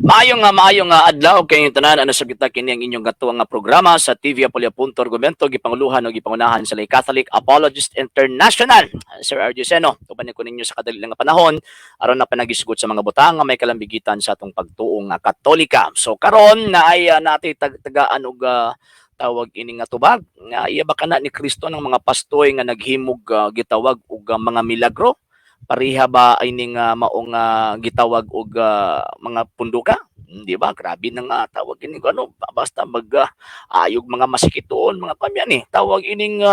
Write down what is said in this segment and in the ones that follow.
Maayong nga adlaw kay tanan. Ano sa kita kini ang inyong gatuang nga programa sa TV Apolia Punto Argumento, gipanguluhan o gipangunahan sa Lay Catholic Apologist International. Sir RJ Seno, uban ko ninyo sa kadali lang nga panahon aron na panagisgot sa mga butang nga may kalambigitan sa atong pagtuo nga Katolika. So karon na ay natay tagaan og tawag ini nga tubag nga iya ba kana ni Kristo ng mga pastoy nga naghimog gitawag og mga milagro? Pareha ba ining maong gitawag og mga punduka? Di ba? Grabe na nga tawag ini ano, basta mag ayog mga masikitoon, mga pamyan eh. Tawag ining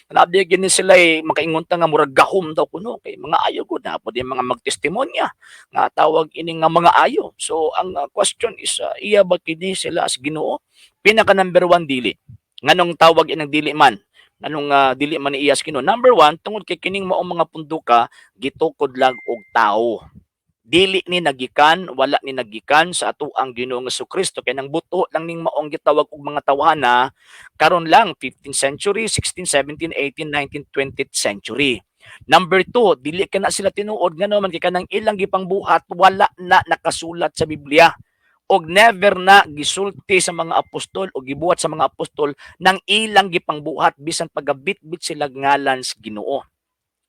nabi gini sila eh, makaingon ta nga murag gahom daw kuno kay mga ayo gud na pwede mga magtestimonya nga tawag ining nga mga ayo. So ang question is iya ba kini sila as Ginoo? Pinaka number one, dili. Nganong tawag inang dili man? Anong dili man ni iya sa Ginoo? Number one, tungod kay kining maong mga punduka gitukod lang og tao. Dili ni nagikan, wala ni nagikan sa ato ang Ginoong Kristo kay nang buto lang ning maong gitawag og mga tawhana karon lang, 15th century, 16, 17, 18, 19, 20th century. Number two, dili ka na sila tinuod, ngano man kay kanang ilang gipangbuhat wala na nakasulat sa Biblia og never na gisulti sa mga apostol o gibuhat sa mga apostol nang ilang gipangbuhat, bisan pagabitbit sila ngalan sa Ginoo.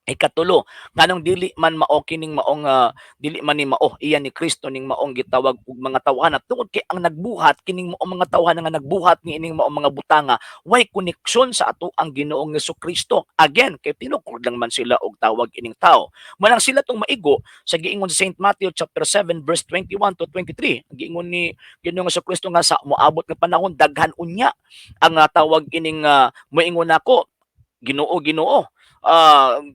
Ikatulo, nganong dili man mao kining maong dili man ni mao iya ni Kristo ning maong gitawag og mga tawhana, tungod kay ang nagbuhat kining maong mga tawhana nga nagbuhat ni ining maong mga butanga way koneksyon sa ato ang Ginoong Kristo. Again, kay tinukod lang man sila og tawag ining tao. Malang sila tong maigo sa giingon sa St. Matthew chapter 7 verse 21 to 23. Ang giingon ni Ginoong Kristo nga sa moabot nga panahon, daghan unya ang tawag ining moingon nako, "Ginoo, Ginoo,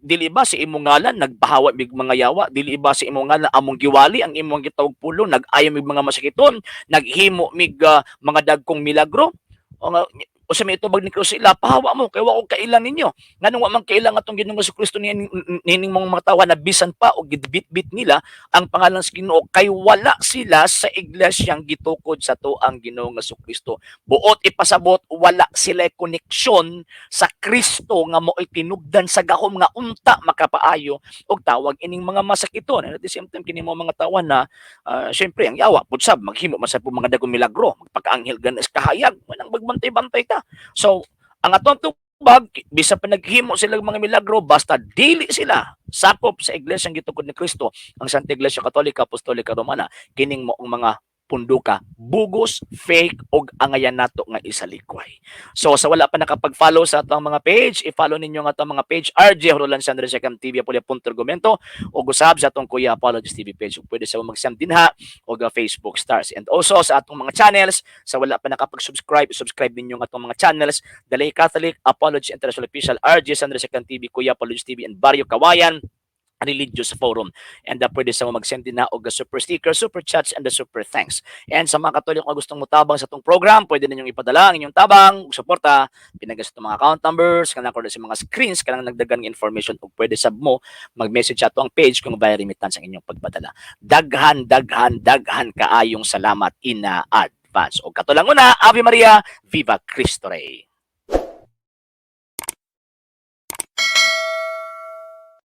dili ba sa imong ngalan nagpahawa mig mga yawa? Dili ba sa imong ngalan among giwali ang imong gitawag pulong, nag-ayo mig mga masakiton, naghimo mig mga dagkong milagro?" O nga usa may itubag ni Kristo sila, "Pahawa mo kay wa ko kaila ninyo." Nganong wa man kaila nga atong Ginoong Kristo nining mga mga tawo na bisan pa og gibitbit nila ang pangalan sa Ginoo? Kay wala sila sa iglesyang gitukod sa ang Ginoong Kristo. Buot ipasabot, wala sila koneksyon sa Kristo nga mo'y tinubdan sa gahom nga unta makapaayo og tawag ining mga masakiton. And at the same time, kini mo mga tawa na syempre ang yawa pud sab maghimo man sa mga dagong milagro, magpakaanghel ganas kahayag, walang magbantay-bantay ta. So ang atong tubag, bisan pa naghimo sila mga milagro, basta dili sila sakop sa iglesyang gitukod ni Kristo, ang Santa Iglesia Katolika Apostolika Romana, kining moong mga punduka bugos, fake og angayan nato nga isalikway. So sa wala pa nakapag-follow sa atong mga page, i-follow ninyo ang atong mga page, RJ Roland Sandro Second TV, Apolia Punto Argumento o usab sa atong Kuya Apologist TV page. Ug pwede sa mag-send dinha og Facebook stars. And also sa atong mga channels, sa wala pa nakapag-subscribe, subscribe ninyo ang atong mga channels, Dalay Catholic Apologist International Official, RJ Sandro Second TV, Kuya Apologist TV and Barrio Kawayan Religious Forum. And pwede sa mag-send din na og super sticker, super chats, and the super thanks. And sa mga Katoliko nga gustong mutabang sa atong program, pwede ninyong ipadala ang inyong tabang ug suporta pinagas sa mga account numbers, kanang sa mga screens, kanang nagdagan ng information, ug pwede sab mo mag-message sa atong page kung via remittance ang inyong pagpadala. Daghan, daghan, daghan kaayong salamat in advance. Og kato lang una, Ave Maria, Viva Cristo Rey.